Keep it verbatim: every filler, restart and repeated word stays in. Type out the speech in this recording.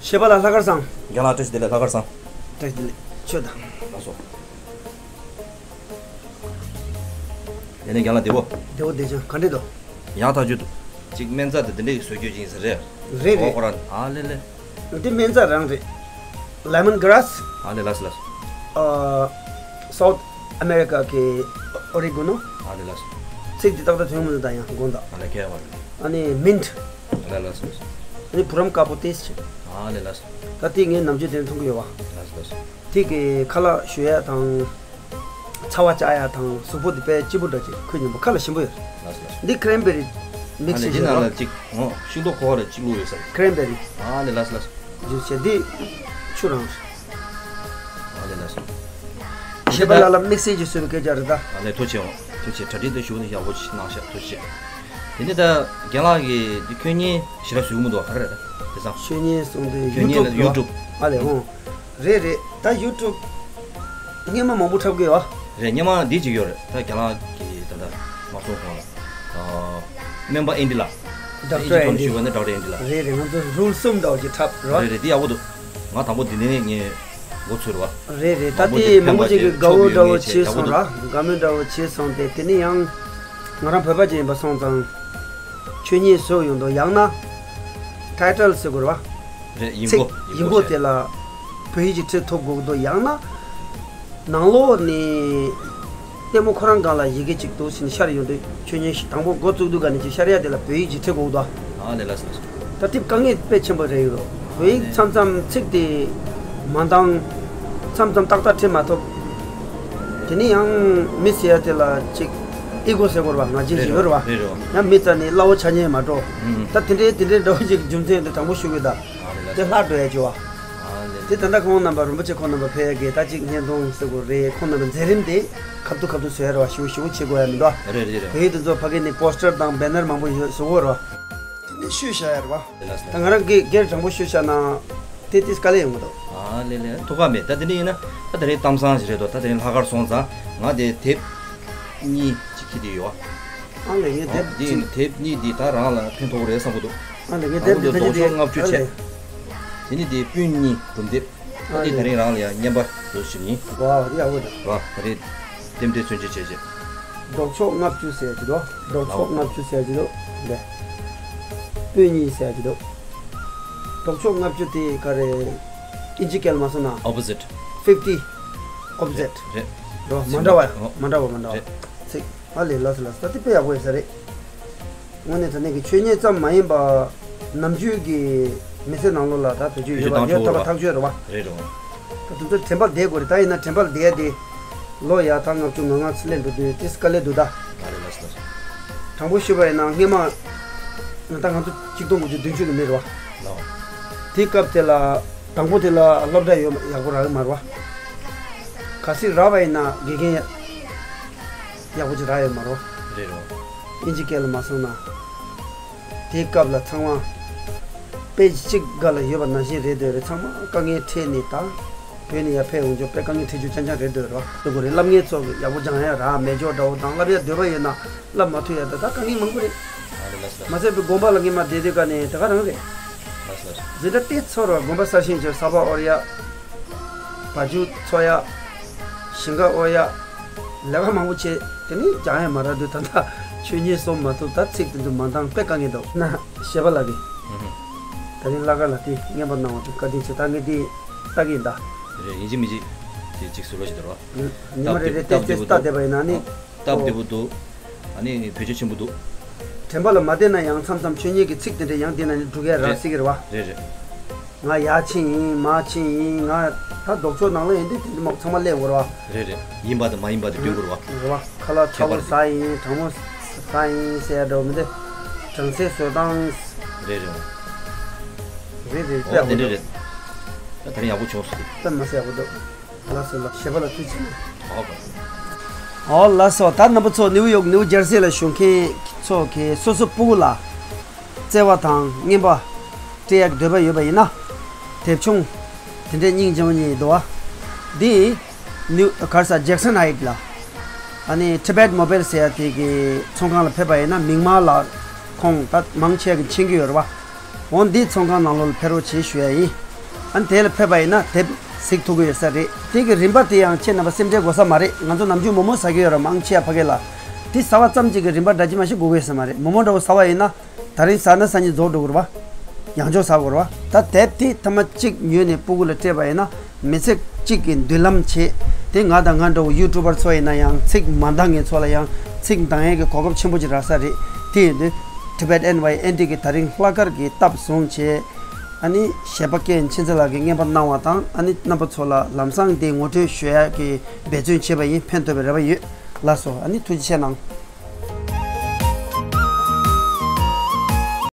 ཞེས་པ་ལ་ལྷག་དཀར་བཟང་། རྒན་ལགས་བཀྲ་ཤིས་བདེ་ལེགས། ལྷག་དཀར་བཟང་། བཀྲ་ཤིས་བདེ་ལེགས། ཆོས་དང་། ལགས་སོ། དེ་ནས་རྒན་ལགས་བདེ་པོ། བདེ་པོ་བདེ་ཅང་ག་འདྲས་འདུག་ཡག་ཐག་ཆོད་འདུག་ཅིག་སྨན་རྩྭ་དེ་འདི་འདྲས་ཀྱི་བཟོ་བཅོས་ཅིག་ཡིན་ས་རེད། རེད་རེད། ཁོ་རང་ཨ་ལེ་ལེ། འདི་སྨན་རྩྭ་རང་རེད། Lemon grass། ཨ་ལེ་ལགས་སོ་ལགས་སོ། South America གི་Oregano། ཨ་ལེ་ལགས་སོ། ཚིག་འདི་ཏག་ཏག་ཐོན་མི་འདུག་ད་ཡང་དགོངས་དག་ཨ་ལེ་ཁྱེད་པར། ཨ་ནི་mint། ཨ་ལེ་ལགས་སོ་ལགས་སོ། ཨ་ནི་བུ་རམ་དཀར་པོ་ཏིས་ཆེ། ཨ་ལེ་ལགས་སོ། ད་ལྟའི་ངའི་ནམ་རྒྱུན་དེ་འཐུང་གི་ཡོད་བ། ལགས་སོ་ལགས་སོ། དེ་གི་ཁ་ལག་ཞུ་ཡ་དང་། ཚ་བ་བཅག་ཡ་དང་གཟུགས་པོ་དེ་དཔེ་སྐྱིད་པོ་འདྲ་ཅིག་ཁོས་ཉིན་པོ་ཁ་ལ་ཞིམ་པོ་ཡོད། ལགས་སོ་ལགས་སོ། འདི་cranberry mix ཨ་ནི་ཞིག་འདི་ཞིག་ནང་རོ། ལ་ཅིག་ཨོ་ཤིང་ཏོག་ཁོ་ར་ཅིག་བླུགས་ཡོད་ས་རེད། Cranberry། ཨ་ལེ་ལགས་སོ་ལགས་སོ། ཞུ་བྱེད་འདི་ཆུ་རང་། ཨ་ལེ་ལགས་སོ། ཞེས་པ་ལ་ལ་དམིགས་བསལ་གྱི་བཟོས་པའི་སྐད་ཆ་རེད་ད། ཨ་ལེ་ཐུགས་རྗེ་ཆེ་ཨོ་ཐུགས་རྗེ་ཆེ། གྲ་སྒྲིག་དེ་ཞུ་ནས་ཡག་པོ་ཞིག་གནང་ཤག་ཐུགས་རྗེ་ཆེ། དེ་ནས་ད་རྒན་ལགས་ཀྱིས་འདི་ཁྱོད་གཉིས་ཞེ་དྲག་བཟོས་མི་འདུག་ག་རེ་རེད་ད་དེ་ཙང་། ཆོས་ཉིད་གསུང་དུས་ཁྱོད་གཉིས་ལ་YouTube་ཡུ་ཊུབ་ཨ་ལེ་ཧོ། རེད་རེད་ད་ཡུ་ཊུབ་སྔོན་མ་མང་པོ་འཁྲབ་གི་ཡོད། རེད་སྔོན་མ་འདི་གཅིག་ཡོད་རེད་ད་རྒན་ལགས་ཀྱིས་ད་ལྟ་མ་གསུང་གོང་ལ། སྨན་པ་ཨེན་ཌི་ལགས། Doctor ཨེན་ཌི། ཞུ་བ་ནི་Doctor ཨེན་ཌི་ལགས། རེད་རེད་ང་ཚོ་རུལ་གསུམ་འདྲ་བོ་ཅིག་འཁྲབ་རོགས། རེད་རེད་འདི་ཡག་པོ་འདུག་ང་དང་པོ་འདི་ནས་ངས་འགོ་ཚུགས་རེད་བ། རེད་རེད་ད་མང་པོ་ཅིག་ལྟའི་མང་པོ་ཕན་པ་ཅིག་གིས་དགའ་བོ་འདྲ་བོ་བྱས་སོང་ར་དགའ་མོས་འདྲ་བོ་བྱས་སོང་སྟེ་དེ་ནས་ཡང་ང་རང་བོད་པ་ཅིག་ཡིན་པ་སོང་ཙང་། ཆོས་ཉིད་བཟོ་ཡོང་དོ་ཡང་ན། ཊའི་ཊལ་ཟེར་དགོས་རེད་བ། རེད་ཡིན་ཚིག་གོ་ཡིན་ཡིན་གོ་གོ་བྱས། དེ་ལ་བོད་ཡིག་ཅིག་བྲིས་ཐུབ་དགོས་འདུག་ཡང་ན། ནང་ལོགས་ནས་ལྟད་མོ་ཁོ་རང་སྒང་ལ་ཡི་གེ་གཅིག་འདུག་ཟིན་ཤར་ཡོང་དུས་ཆོས་ཉིད་ཞིག་དང་པོ་འགོ་བཙུགས་དུས་ག་ནས་ཅིག་ཤར་ཡ་དེ་ལ་བོད་ཡིག་ཅིག་བྲིས་དགོས་འདུག་ཨ་ལེ་ལགས་སོ། ད་དེབ་དཀའ་ངལ་དཔེ་ཆེན་པོ་རེད་ཡོད། བོད་ཡིག་མཚམས་མཚམས་ཚིག་དེ་མ་འདང་། མཚམས་མཚམས་ཏག་ཏག་བྲིས་མ་ཐུབ། དེ་ནས་ཡང་མི་ཟེར་ཡ་དེ་ལ་ཅིག་ཨི་གོ་ཟེར་དགོས་རེད་བ་ང་རྒྱལ་ཞིག་ཡོད་རེད་བ། རེད་རེད་བ། ཡང་མི་རྩ་ནས་སླ་བོ་ཆགས་ཉེན་མ་འགྲོ། ཨུམ། ད་དེ་འདྲའི་དེ་འདྲའི་འདྲ་བོ་ཅིག་རྒྱུ་མཚན་དེ་དྲང་པོ་ཞུ་གི་ད། ཨ་ལེ་དེ་ལགས། ལྷག་འགྲོ་ཡ་ཅིག་བ། ཨ་ལེ་དེ་ལགས། ད་ལྟ་ཁོང་རྣམ་པ་རིན་པོ་ཆེ་ཁོང་རྣམ་པ་ཕེབས་ཡ་གི་ད་ཅིག་བརྙན་ཐུང་ཟེར་དགོས་རེད་ཁོང་རྣམ་པ་མཛད་རིམ་དེ་ཁ་ཐུག་ཁ་ཐུག་བཟོ་ཡ་རེད་བ་ཞུ་ཞུ་བྱེད་དགོས་ཡ་མི་འདུག་བ། རེད་རེད་རེད། བོད་ཡིག་དེ་ཚོ་ཕ་གི་ནས་པོ་སི་ཊར་དང་བེ་ནར་མང་པོ་ཡོད་བཟོ་དགོས་རེད་བ། དེ་ནས་ཤོད་བཞག་ཡ་རེད་བ། ལགས་སོ། ད་ང་རང་གི་སྒེར་དྲང་པོ་ཤོད་བཞག་ན་དེ་དེ་དཀའ་ལས་ཡོང་གི་འདུག་ཨ་ལེ་ལེ་ཐུགས་ཁག་མེད་ད་དེ་འདྲ་ཡིན་ན་ད་དེ་རིང་གཏམ་བཟང་ཞིག་རེད་འདུག་ད་དེ་རིང་ལྷག་དཀར་སོང་ཙང་ང་དེ་དེབ་གཉིས་ཅིག་ཁྱེར་དེ་ཡོད་ཨ། ཨ་ལེ་ངས་ཨོ་དེབ་འདི་ཡིན་ཅིག་དེབ་གཉིས་འདི་ད་རང་ལ་ཕན་ཐོགས་རེད་བསམ་གི་འདུག་ཨ་ལེ་ངས་དང་པོ་དེབ་འདི་འདི་ལྡོག་ཕྱོགས་ལྔ་བཅུ་ཨ་བྱས། ལེ། དེ་ནི་དེ་སྤུན་གཉིས་སྒྲུང་དེབ། ཨ་ད་དེ་ལེ། ད་རིང་རང་ལ་ཡང་རྔན་པ་བཟོ་ཞིག་ཡིན། ཝའོ་ཡག་པོ་འདུག་ཝ་ད་རེད། རྟེན་འབྲེལ་མཚོན་བྱེད་བྱས་བྱས། ལྡོག་ཕྱོགས་ལྔ་བཅུ་ཟེར་གྱི་འདུག་ལྡོག་ཕྱོགས་ལྔ་བཅུ་ཟེར་གྱི་འདུག་ལེ། སྤུན་གཉིས་ཟེར་གྱི་འདུག་ལྡོག་ཕྱོགས་ལྔ་བཅུ་དེ་ག་རེ། ཨིན་ཇི་སྐད་ལ་མ་སོང་ན། Opposite། Fifty། རེད། Opposite། རེད། རོ་མ་འདྲ་བ་ཡ། ཨོ། མ་འདྲ་བ་མ་འདྲ་བ། རེད། ཚིག་ཨ་ལེ་ལགས་སོ་ལགས་སོ་ད་དེ་དཔེ་ཡག་པོ་ཡོད་ས་རེད། དངོས་གནས་དྲང་གནས་ཀྱི་ཆོས་ཉིད་ཙམ་མ་ཡིན་པ། ནམ་རྒྱུན་གྱི་མི་ཚེ་ནང་ལོགས་ལ་ད་བེད་སྤྱོད་ཡོད་པ་ཡོད་ཐག་པ་ཐག་ཆོད་རེད་བ། རེད་རེད། ད་དུང་ཚོད་དྲན་པ་བསྡད་དགོས་རེད་ད་ཡིན་ན་དྲན་པ་བསྡད་དེ། ལོ་ཡ་ད་ལྔ་བཅུ་ང་ལྔ་ཚུར་ལེན་འགྲོ་དུས་དེ་དཀའ་ལས་འདུག་ད། ཨ་རེད་ལགས་སོ། དྲང་པོ་ཞུས་པ་ཡིན་ན་སྔས་མ། ད་ང་ཚོ་ཆིག་སྟོང་དགུ་བརྒྱ་བདུན་ཅུ་གི་མི་རེད་བ། ལགས། དེ་སྐབས་དེ་ལ་དང་པོ་དེ་ལ་སློབ་གྲྭ་ཡོད་ཡག་པོ་རག་གི་མ་རེད་བ། གལ་སྲིད་རག་པ་ཡིན་ན་དགེ་རྒན་ཡག་པོ་ཅིག་རག་ཡོད་མ་རེད་བ། རེད་རེད། ཨིན་ཇི་སྐད་ལ་མ་སོང་ན། དེའི་སྐབས་ལ་ཚང་མ། དཔེ་གཅིག་སྒང་ལ་ཡོད་པ་ནང་བཞིན་རེད་འདོད་རེད་ཚང་མ་དཀའ་ངལ་འཕྲད་ནས་ད། བོད་ནས་ཡར་ཕེབས་འོང་ཆོག་དཔེ་དཀའ་ངལ་འཕྲད་རྒྱུ་རྐྱང་རྐྱང་རེད་འདོད་རེད་བ། དེ་གོ་རེད་སློབ་གཉེར་ཚོགས་ཀྱི་ཡག་པོ་སྦྱང་ཡ་རག་མེད་ཆོག་འདྲ་བོ་དང་བསླབ་ཡ་འདོད་པ་ཡོད་ན་བསླབ་མ་ཐུབ་ཡ་ད་ད་དཀའ་ངལ་མང་པོ་རེད། ཨ་རེད་ལགས་སོ། མ་ཟད་པའི་དགོན་པ་ལ་སྔས་མ་བསྡད་དུས་ཀ་ནས་དེ་ག་རང་རེད། ལགས་སོ་ལགས་སོ། འཛིན་གྲྭ་དེ་ཚོར་བ་དགོན་པ་གསར་བཞེངས་བྱས་ས་ཕག་དབོར་ཡ། བ་ཕྱུགས་འཚོ་ཡ། ཞིང་ཁ་དབོར་ཡ། ལས་ཀ་མང་པོ་བྱས་དེ་ནས་སྦྱང་ཡ་མ་རག་དུས་ད་ལྟ་ཆོས་ཉིད་གསུང་མ་ཐུབ་ད་ཚིག་དེ་ཚོ་མ་འདང་དཔེ་དཀའ་ངལ་འདུག་ན་ཞེས་པ་ལགས་ཀྱིས། ཨུ་ཧུ། ད་རིང་བླ་དཀར་ལགས་དེ་རྔན་པ་གནང་བ་དེ་བཀའ་དྲིན་ཆེ་ད་ངས་དེ་ལྟ་གི་ཡིན་ད། རེད་ཡིན་གཅིག་མིན་གཅིག་དེ་གཅིག་ཟུར་བ་ཞིག་འདུག་རོགས། ཉི་མ་རེ་རེ་ཏེ་ཏེ་ལྟ་བསྡད་པ་ཡིན་ན་ནི། སྟབས་བདེ་པོ་འདུག་ཨ་ནི་བེད་སྤྱོད་ཆེན་པོ་འདུག་དྲན་པ་ལ་མ་བསྡད་ན་ཡང་མཚམས་མཚམས་ཆོས་ཉིད་ཀྱི་ཚིག་དེ་འདྲ་ཡང་བསྡད་ན་ནི་འགྲོ་གི་ར་རེད། སྲིད་ཀྱི་རེད་བ། རེད་རེད། ང་ཡར་ཕྱིན་ཡིན་མར་ཕྱིན་ཡིན་ང་ད་ལྡོག་ཕྱོགས་ནང་ལ་ཡིན་དུས་དེ་འདྲ་མོ་ཚང་མ་སླེབས་འོང་ར་བ། རེད་རེད་ཡིན་པ་དང་མ་ཡིན་པ་དེ་སྟོན་དགོས་རེད་བ། རེད་བ་ཁ་ལག་ཚ་པོ་ཁྱད་པར་ཟ་ཡིན་གྲང་མོ་ཟ་ཡིན་ཟེར་ཡ་འདྲ་བོ་མི་འདུག་གྲང་ཚད་བཟོ་སྟངས། རེད་རེད་བ། རེད་རེད་ཨོ་དཔེ་དེ་འདྲ་རེད། ད་དེ་རིང་ཡག་པོ་བྱུང་སོང་། དཔེ་མ་ཟད་ཡག་པོ་འདུག་ལགས་སོ་ལགས་ཞེས་པ་ལ་ཐུགས་རྗེ་ཆེ། ཨོ་ལགས་སོ་ད་རྣམ་པ་ཚོ་ནིའུ་ཡོག་ནིའུ་ཇར་སི་ལ་བཞུགས་མཁན་ཚོ་གིས་སོ་སོ་སྤུ་གུ་ལ་བརྩེ་བ་དང་རྔན་པ་སྤྲད་ཡག་འདོད་པ་ཡོད་པ་ཡིན་ན་དེབ་ཆུང་དེ་འདྲའི་སྙིང་རྗེ་མོ་གཉིས་འདུག་བ། འདི་ནིའུ་གར་ས་ཇེག་སན་ཧའིཊ་ལ་ཨ་ནི་Tibet Mobile ཟེར་ཡ་དེ་གི་ཚོང་ཁང་ལ་ཕེབས་པ་ཡིན་ན་མིག་དམར་ལ་ཁོང་ད་མང་ཆེ་གི་མཁྱེན་གི་ཡོད་རེད་བ། འོ་འདི་ཚོང་ཁང་ནང་ལོགས་ལ་ཕེབས་རོགས་བྱེད་ཞུ་ཡ་ཡིན། ཨ་ནི་དེ་ལ་ཕེབས་པ་ཡིན་ན་དེབ་གཟིགས་ཐུབ་ཀྱི་ཡོད་ས་རེད། དེ་གི་རིན་པ་དེ་ཡང་ཁྱེད་རྣམ་པ་སེམས་ཁྲལ་དགོས་ས་མ་རེད། ང་ཚོ་ནམ་རྒྱུན་མོག་མོག་ཟ་གི་ཡོད་ར། མང་ཆེ་བ་ཕ་གི་ལ་དེ་ཟ་བ་ཙམ་གཅིག་གི་རིན་པ་འདྲ་ཅིག་མ་ཞིག་དགོས་ཀྱི་ཡོད་ས་མ་རེད། མོག་མོག་འདྲ་བོ་ཟ་བ་ཡིན་ན་ད་རིང་ཟ་ན་སང་ཉིན་རྫོགས་འགྲོ་གི་རེད་པ། ཡང་བསྐྱར་ཟ་དགོས་རེད་པ། ད་དེབ་དེ་ཐེངས་མ་གཅིག་ཉོས་ནས་སྤུ་གུ་ལ་སྤྲད་པ་ཡིན་ན་མི་ཚེ་གཅིག་གི་མདུན་ལམ་བྱེད། དེ་ང་དང་ང་འདྲ་བོ་ཡུ་ཊུབ་པར་ཚོ་ཡིན་ན་ཡང་ཚིག་མ་འདང་མཁན་ཚོ་ལ་ཡང་ཚིག་འདང་ཡས་ཀྱི་གོ་སྐབས་ཆེན་པོ་ཅིག་རག་ས་རེད། དེ་ཡིན་དུས་Tibet N Y N T གི་ད་རིང་ལྷག་དཀར་གྱི་སྟབས་བཟུང་བྱས། ཨ་ནི་གཞས་པ་ཀན་མཁྱེན་བརྩེ་ལགས་ཀྱིས་རྔན་པ་གནང་བ་དང་། ཨ་ནི་རྣམ་པ་ཚོ་ལ་ལམ་སང་དེ་ངོ་སྤྲོད་ཞུ་ཡག་གི་འབད་བརྩོན་བྱས་པ་ཡིན། ཕན་ཐོགས་པའི་རེ་བ་ཡོད། ལགས་སོ། ཨ་ནི་ཐུགས་རྗེ་ཆེ་གནང་།